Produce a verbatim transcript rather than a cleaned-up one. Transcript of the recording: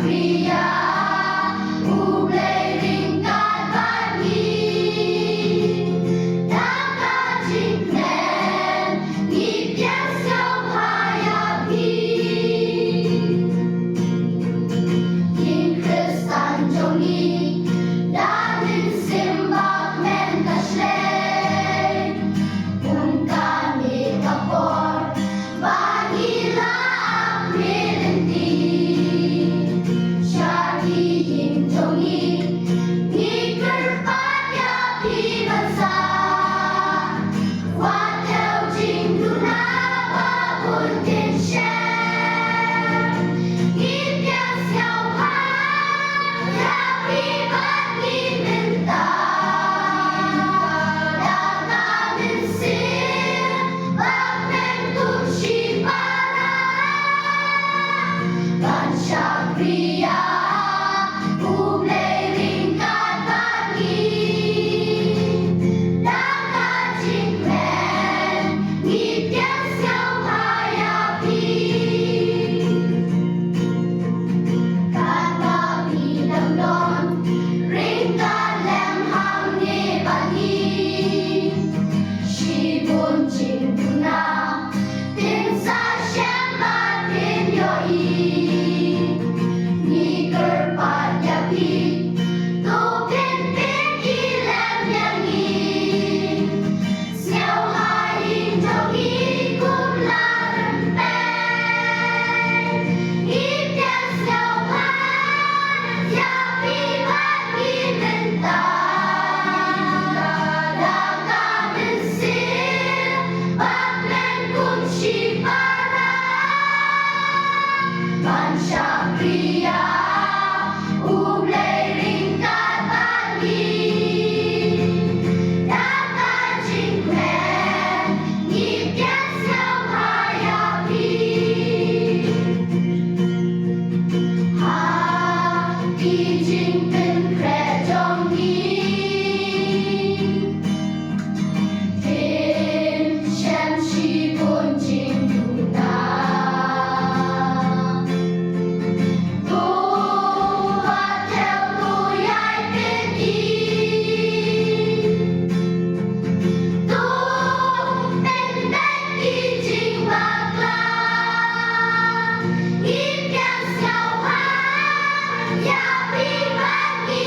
Phi ïa U Blei ryngkat bad ngi. Da ka jingkmen ngi pdiang sngewbha ïa phi. Ïing Khristan jong ngi da mynsiem ba kmen ka shlei. Kum kane ka por ba ngi la ap lynti sha ki ïing jong ngi, ngi kyrpad ïa phi ban sah. Wat ïoh jingduna ba bun dien shem. Ngi pdiang sngewbha ïa phi bad ngi mynta. Da ka mynsiem ba kmen kum shipara ban shakri ïa U Blei ryngkat bad ngi. Da ka jingkmen ngi pdiang sngewbha ïa phi. Katba phi dang don ryngkat lem hangne bad ngi, shibun jingduna phin sa shem bad phin ïohi. Ngi kyrpad ïa phi, to phin pyni lem ïa ngi. Sngewbha ïing jong ngi kum la rympei. Ngi pdiang sngewbha ïa phi bad ngi mynta. Da ka mynsiem ba kmen kum shipara ban shakri ïa U Blei ryngkat bad ngi. Da ka jingkmen ngi pdiang sngewbha ïa phi. Ha ki jingpynkhreh jong ngi phin shem shibun jingduna. To wat ïoh ruh ïai pyni. To pynbeit ki jingbakla. Ngi pdiang sngewbha ïa phi bad ngi